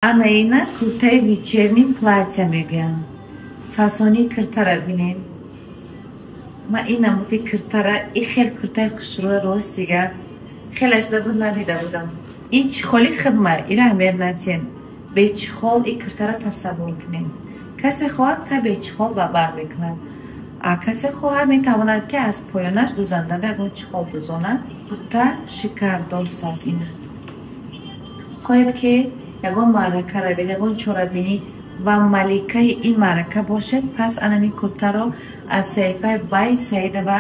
Ана ина куртаи вечерний платья мегӯянд. Фасонии киртара бинем. Ман ин намуди киртара, и хел куртаи хушрӯя ростига хеле шуда буд надида будам. Ин чехоли хидма, ира аҳамият натиҳем. Бе чехол и киртара тасаввур кунем. Касе хоҳад, хай бе чехол ба бар мекунад. А касе хоҳад, метавонад, ки аз поёнаш дузандада ягон чехол дузонад. Курта шикардорс аст ина. Хоҳед, ки ягон маърака равед, ягон чорабинӣ ва маликаи ин маърака бошед, пас анамин куртаро аз саҳифаи Бай Саидова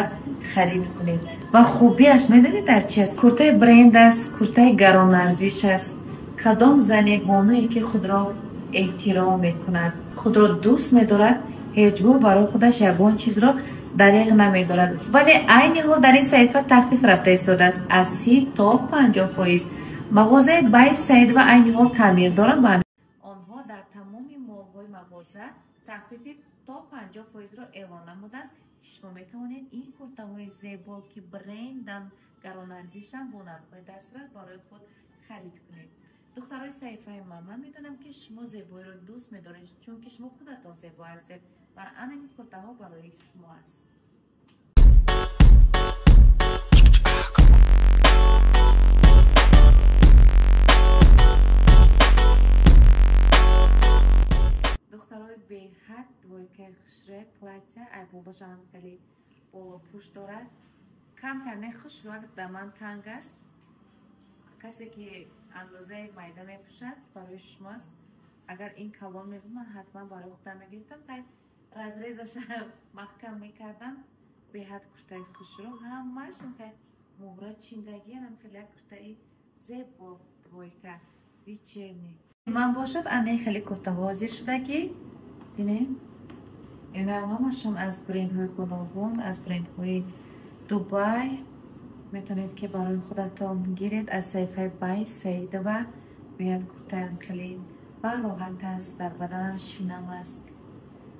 харид кунед. Ва хубиаш медонед дар чи аст? Куртаи бренд аст, куртаи гаронарзиш аст. Кадом зане, бонуе ки худро эҳтиром мекунад, худро дӯст медорад, ҳеҷ гоҳ барои худаш ягон чизро дареғ намедорад. Вале айни ҳол дар ин саҳифа тахфиф рафта истодааст аз 30 то 50%. Мағозаи Бай Саидова айни ҳол таъмир доранд ва онҳо дар тамоми молҳои мағоза тахфифи то 50%-ро эълон намуданд, ки шумо метавонед ин куртаҳои зебо, ки брендан, гаронарзишанд, бо нархҳои дастрас барои худ харид кунед. Духтарои саҳифаи ман, ман медонам, ки шумо зебоиро дӯст медоред, чунки шумо худатон зебо ҳастед ва ана ин куртаҳо барои шумо аст. Духтарои беҳад двойкаи хушрӯя платья, айболдошам хеле болопӯш дорад. Камтар не хушрӯяк дар ман танг аст. Касе ки андозаи майда мепӯшад, барои шумоаст. Агар ин калон мебуд, ман ҳатман барои худам мегирифтам. Хай, разрезаша маҳкам мекардам. Беҳад куртаи хушрӯ, ҳамааш хеле муҳра чиндагӣ, ам хеле як куртаи зебо двойка вечерний. Ман бошад, ана хеле куртаҳо ҳозир шуда, ки бинем, ина ҳамашон аз брендҳои гуногун, аз брендҳои Дубай. Метавонед, ки барои худатон гиред аз саҳифаи Бай Саидова. Беҳад куртаам хеле ва роҳат аст, дар баданам шинам аст.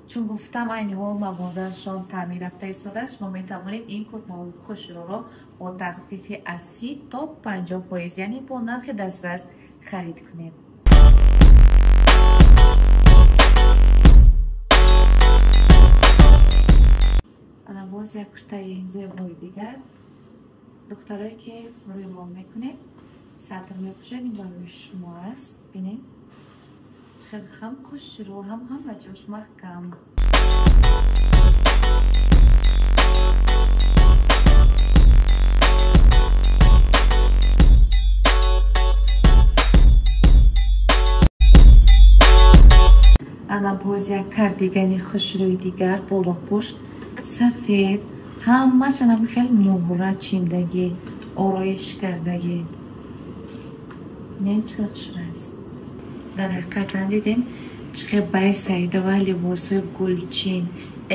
Чун гуфтам, айни ҳол мағозаашон таъмир рафта истодааст, шумо метавонед ин куртаҳои хушрӯро бо тахфифи аз 30 то 50%, яъне бо нархи дастрас харид кунед. Ана боз як куртаи зебои дигар. Духтарое ки рӯймол мекунед, сатр мепӯшед, ин барои шумо аст. Бинед, чӣ хел ҳам хушрӯ, ҳам ҳама ҷош маҳкам. Ана боз як кардигани хушрӯи дигар, болопӯш сафед, ҳамааш анам хеле муҳра чиндагӣ, ороиш кардагӣ. Бинед, чӣ хел хушрӯ аст. Дар ҳақиқатан дидем, чӣ хел Бай Саидова либосҳои гулчин,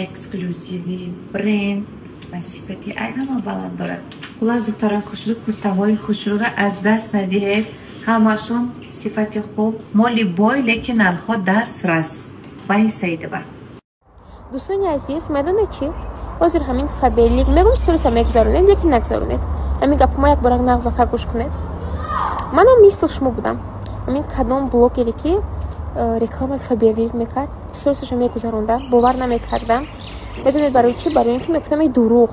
эксклюзивӣ, бренд ва сифати ай ҳама баланд дорад. Хуллас, духтарои хушрӯ, куртаҳои хушрӯро аз даст надиҳед. Ҳамашон сифати хуб, моли бой, лекин нархҳо дастрас. Бай Саидова. Дӯстони азиз, медонед чӣ? Ҳозир ҳамин Фаберлик мегӯм, сториса мегузаронед, лекин нагузаронед. Ҳамин гапҳо ма якбора нағзака гӯш кунед. Манам мисл шумо будам. Ҳамин кадом блогере ки рекламаи Фаберлик мекард, сторисаша мегузарондам, бовар намекардам. Медонед барои чӣ? Барои ин ки мегуфтам эй дурӯғ.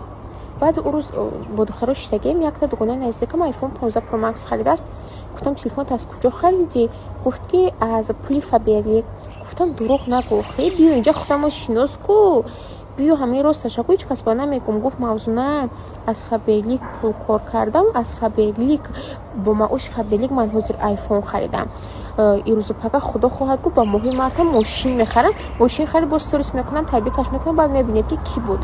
Баъд ӯ рӯз бо духтаро шиштагием, якта дугонаи наздикам iPhone 15 Pro Max харидааст. Гуфтам, телефонат аз куҷо харидӣ? Гуфт, ки аз пули Фаберлик. Гуфтам, дурӯғ нагӯ, хе биё инҷа худамо шинос ку, биё ҳамин рост ташаккур, ҳеҷ кас ба намегӯм. Гуфт, Мавзуна, аз Фаберлик пул кор кардам, аз Фаберлик бо маоши Фаберлик ман ҳозир айфон харидам. Ирӯзу пага худо хоҳад гуфт, ба моҳи марта мошин мехарам. Мошин харид, боз сторис мекунам, табрикаш мекунам, баъд мебинед, ки кӣ буд.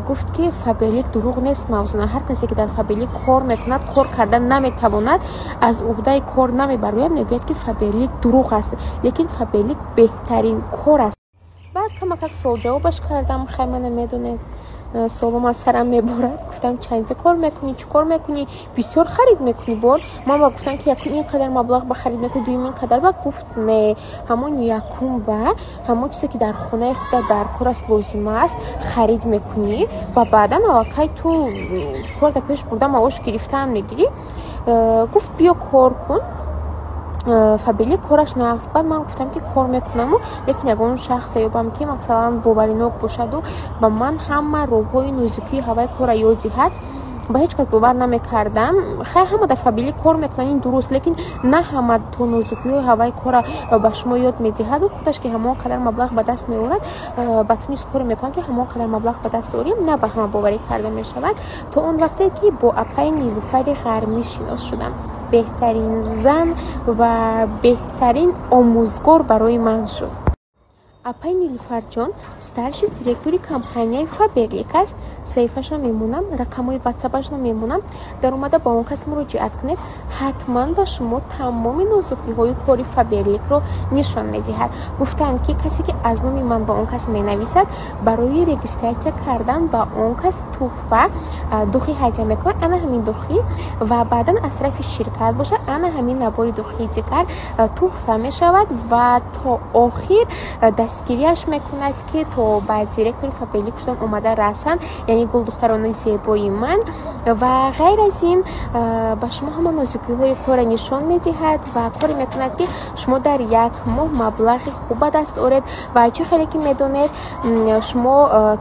Гуфт, ки Фаберлик дурӯғ нест, Мавзуна. Ҳар касе ки дар Фаберлик кор мекунад, кор карда наметавонад, аз уҳдаи кор намебарояд, мегӯяд, ки Фаберлик дурӯғ аст, лекин Фаберлик беҳтарин кор аст. Баъд камакак суолҷавобаш кардам. Хай, мана медонед, суолом аз сарам меборад. Гуфтам, чандзе кор мекунӣ, чӣ кор мекунӣ, бисёр харид мекунӣ? Бор ман ба гуфтам, ки якум ин қадар маблағ ба харид мекунӣ, дуюм ин қадар ба. Гуфт, не, ҳамон якум ба ҳамон чизе ки дар хонаи худа дар кор аст, лозима аст, харид мекунӣ ва баъдан аллакай ту корта пеш бурда маош гирифтан мегирӣ. Гуфт, биё кор кун. Фаберлик кораш нағз. Баъд ман гуфтам, ки кор мекунаму, лекин ягон шахсе ёбам, ки масалан боваринок бошаду ба ман ҳама роҳҳои нозукии ҳаваи корра ёд диҳад. Ба ҳеҷ кас бовар намекардам. Хай, ҳама дар Фаберлик кор мекунанд, ин дуруст, лекин на ҳама то нозукиҳои ҳаваи корра ба шумо ёд медиҳаду худаш ки ҳамон қадар маблағ ба даст меорад, ба ту низ коре мекунад, ки ҳамон қадар маблағ ба даст орем. На ба ҳама боварӣ карда мешавад. То он вақте ки бо апаи Нилуфари Ғармӣ шинос шудам, беҳтарин зан ва беҳтарин омӯзгор барои ман шуд. Апаи Нилуфарҷон старший директори компанияи Фаберлик аст. Саҳифаашро мемонам, рақамҳои ватсапашро мемонам. Даромада ба он кас муроҷиат кунед, ҳатман ба шумо тамоми нозукиҳои кори Фаберликро нишон медиҳад. Гуфтанд, ки касе ки аз номи ман ба он кас менависад, барои регистрация кардан ба он кас туҳфа, духи ҳадя мекунад, ана ҳамин духи, ва баъдан аз тарафи ширкат бошад, ана ҳамин набори духии дигар туҳфа мешавад ва то охир дастгириаш мекунад, ки то ба директори Фаберлик шудан омада расанд, яъне гулдухтарони зебои ман. Ва ғайр аз ин ба шумо ҳама нозукиҳои корро нишон медиҳад ва коре мекунад, ки шумо дар як моҳ маблағи хуб ба даст оред. Ва чӣ хеле ки медонед, шумо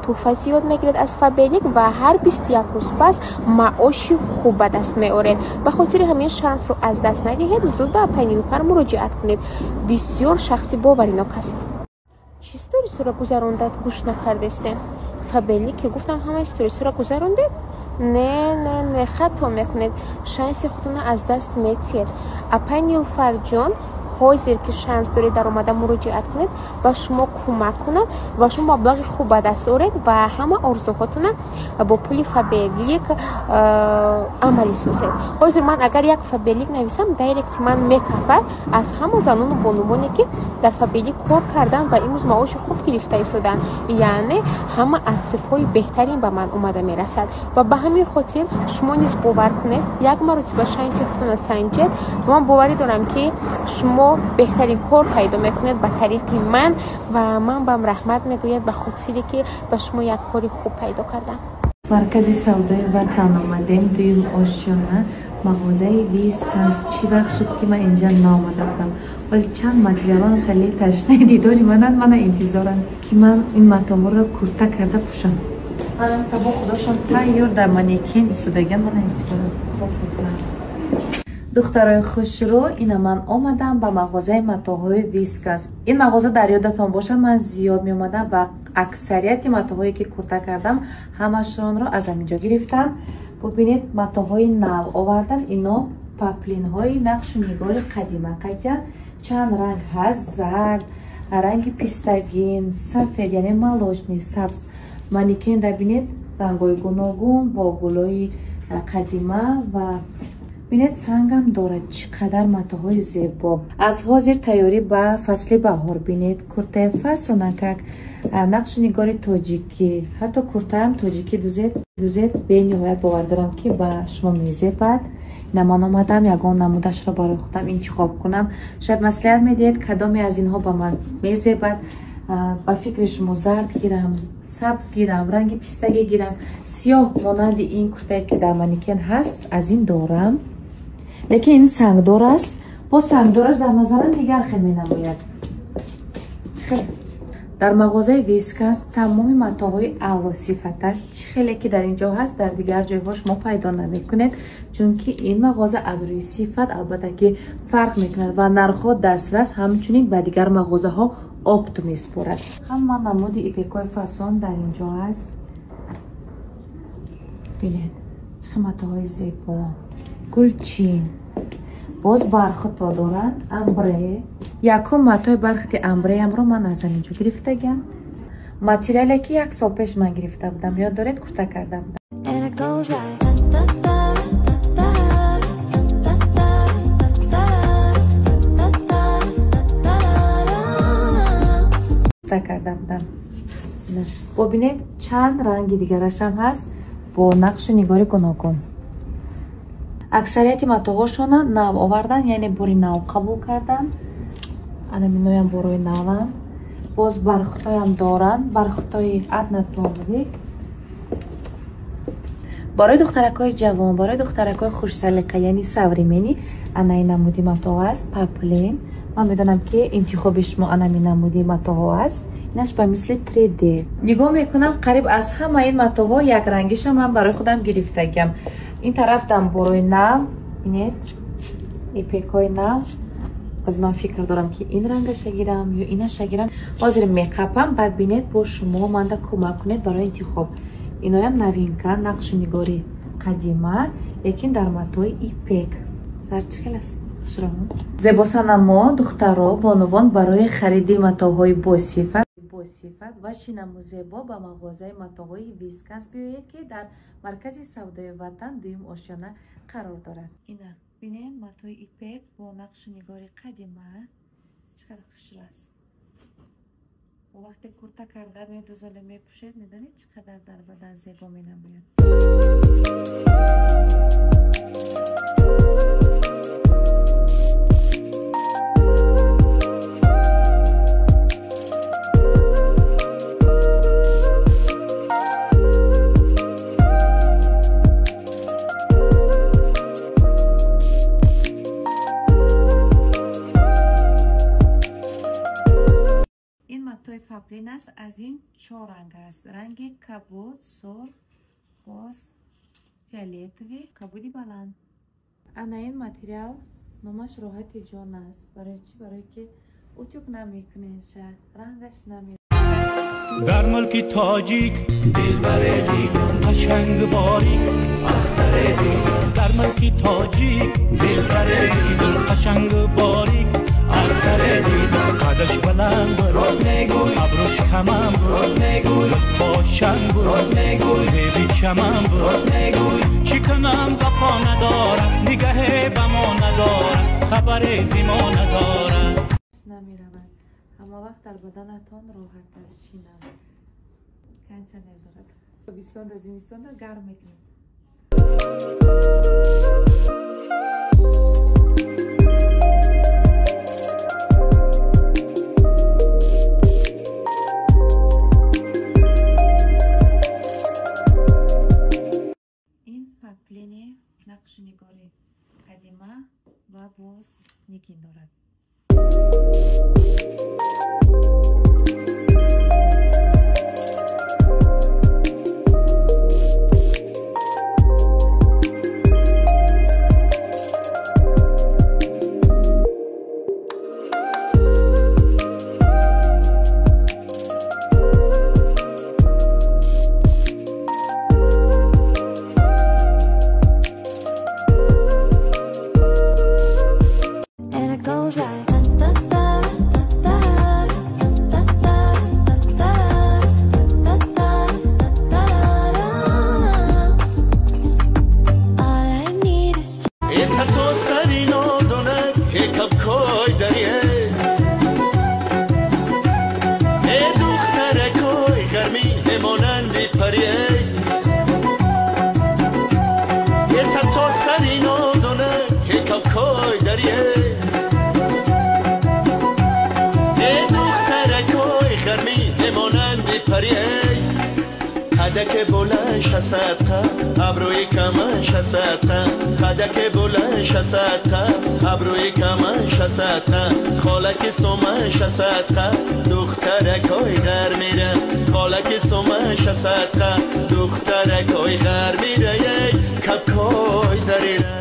туҳфа зиёд мегиред аз Фаберлик ва ҳар 21 рӯз пас маоши хуб ба даст меоред. Ба хотири ҳамин шансро аз даст надиҳед, зуд ба апаи Нилуфар муроҷиат кунед. Бисёр шахси боваринок аст. Чӣ сторисро гузарондад, гӯш накардестем? Фаберлик ки гуфтам, ҳамаи сторисро гузарондед? Не, не, не, хато мекунед, шанси худтонро аз даст метиҳед. Апаи Нилуфарҷон, ҳозир ки шанс доред, даромада муроҷиат кунед, ба шумо кӯмак кунад ва шумо маблағи хуб ба даст оред ва ҳама орзуҳотона бо пули Фаберлик амалӣ созед. Ҳозир ман агар як Фаберлик нависам, дайректи ман мекафад аз ҳама занону бонувоне, ки дар Фаберлик кор карданд ва имрӯз маоши хуб гирифта истоданд, яъне ҳама отзывҳои беҳтарин ба ман омада мерасад. Ва ба ҳамин хотир шумо низ бовар кунед, як маротиба шанси худтонро санҷед ва ман боварӣ дорам, ки шумо беҳтарин кор пайдо мекунед ба тариқи ман ва ман бам раҳмат мегӯяд, ба хотире ки ба шумо як кори хуб пайдо кардам. Маркази савдои Ватан омадем, дуюм ошёна, мағозаи Вискас. Чӣ вақт шуд, ки ман инҷа наомада будам. Вале чанд материалон хеле ташнаи дидори мананд, мана интизоранд, ки ман ин матоҳоро курта карда пӯшам. Манам табо худошон тайёр дар манекен истодагиан, мана интизоранд. Духтарои хушрӯ, ина ман омадам ба мағозаи матоъҳои Вискас. Ин мағоза дар ёдатон бошад, ман зиёд меомадам ва аксарияти матоъҳое ки курта кардам, ҳамашонро аз ҳаминҷо гирифтам. Бубинед, матоъҳои нав овардан. Ино паплинҳои нақшу нигори қадима қайтян. Чанд ранг ҳаст: зард, ранги пистагин, сафед, яъне молочный, сабз. Манекенда бинед, рангҳои гуногун бо гулои қадима ва бинед, сангам дорад. Чӣ қадар матоъҳои зебо! Аз ҳозир тайёрӣ ба фасли баҳор. Бинед, куртаи фасонакак, нақшу нигори тоҷикӣ, ҳатто куртаам тоҷикӣ дузед, дузед. Бениҳоят бовар дорам, ки ба шумо мезебад. На, ман омадам ягон намудашро барои худам интихоб кунам. Шояд маслиҳат медиҳед, кадоме аз инҳо ба ман мезебад. Ба фикри шумо, зард гирам, сабз гирам, ранги пистагӣ гирам, сиёҳ, монанди ин куртае, ки дар манекен ҳаст? Аз ин дорам, лекин ин сангдор аст. Бо сангдораш дар назарам дигар хел менамояд. Дар мағозаи Вискас тамоми матоъҳои аълосифат аст. Чӣ хеле ки дар ин ҷо ҳаст, дар дигар ҷойҳо шумо пайдо намекунед, чунки ин мағоза аз рӯи сифат албатта ки фарқ мекунад ва нархҳо дастрас, ҳамчунин ба дигар мағозаҳо опт месупорад. Ҳама намуди ипекҳои фасон дар ин ҷо аст. Бинед, чӣ матоъҳои зебо, гулчин, боз бархито доранд, амбре. Якум матои бархити амбреамро ман аз ҳамин ҷо гирифтагиам, материале ки як сол пеш ман гирифта будам, ёд доред, курта карда будам. And it goes like da da da da da da da da da da da. Курта карда будам. Бубинед, чанд ранги дигарашам ҳаст бо нақшу нигори гуногун. Аксарияти матоъҳошона нав овардан, яъне бори нав қабул кардан. Анаминоям борои навам. Боз бархитоям доранд, бархитои однотоновый. Барои духтаракҳои ҷавон, барои духтаракҳои хушсалиқа, яъне современный, ана ин намуди матоъ аст, паплин. Ман медонам, ки интихоби шумо анами намуди матоъҳо аст. Инаш ба мисли 3D. Нигоҳ мекунам, қариб аз ҳама ин матоъҳо якрангиша ман барои худам гирифтагиам. Ин тараф дамборои нав, бинед, ипекҳои нав. Боз ман фикр дорам, ки ин рангаша гирам ё инаша гирам. Ҳозир меқапам, баъд бинед, бо шумо манда кӯмак кунед барои интихоб. Иноям новинка, нақшу нигори қадима, лекин дар матои ипек. Сар чӣ хел аст? Зебосанамо, духтаро, бонувон, барои хариди матоъҳои босифат ва шинаму зебо ба мағозаи матоъҳои Вискас биёед, ки дар маркази савдои Ватан, дуюм ошёна қарор дорад. Ина бинед, матои ипек бо нақшу нигори қадима, чӣ қадар хушрӯ аст. Вақте курта карда медузоле мепӯшед, медонед, чӣ қадар дар бадан зебо менамояд. Матои паплин аст, аз ин чор ранг аст: ранги кабуд, сурх, боз фиолетовый, кабуди баланд. Ана ин материал номаш роҳати ҷон аст. Барои чӣ? Барое ки утюг намекунеша, рангаш наме. Дар мулки тоҷик дилбаре дидам, қашанг борик ахтаре дидам. Дар мулки тоҷик дилбаре дидам, қашанг борик ахтаре дидам. Қадаш баланд, рост мегӯй, абрӯш камам, рост мегӯй, зулфошам, рост мегӯй, зеби чамам, рост мегӯй. Чӣ кунам, вафо надорам, нигаҳе ба мо надорам, хабаре зи мо надорам. Намеравад, ҳама вақт дар баданатон роҳат аст. Шинам кондитсионер дорад, тобистонда, зимистонда гарм мекунад. Ин паплини нақши нигори қадима ва боз нигин дорад. And it goes like da da da da da da da da da da da. All I need is то сари нодонак кабкой дарье, э духтаракой гармӣ монанди парие. То сари нодонак кабкой дарье, э духтаракой гармӣ монанди парие. Қадаке баланд шасадқа, абрӯи каман шасадқа. Қадаке баланд шасадқа, абрӯи каман шасадқа. Холаки соман шасадқа, духтаракой ғармира. Холаки соман шасадқа, духтаракой ғармира. Ей кабкой дарира.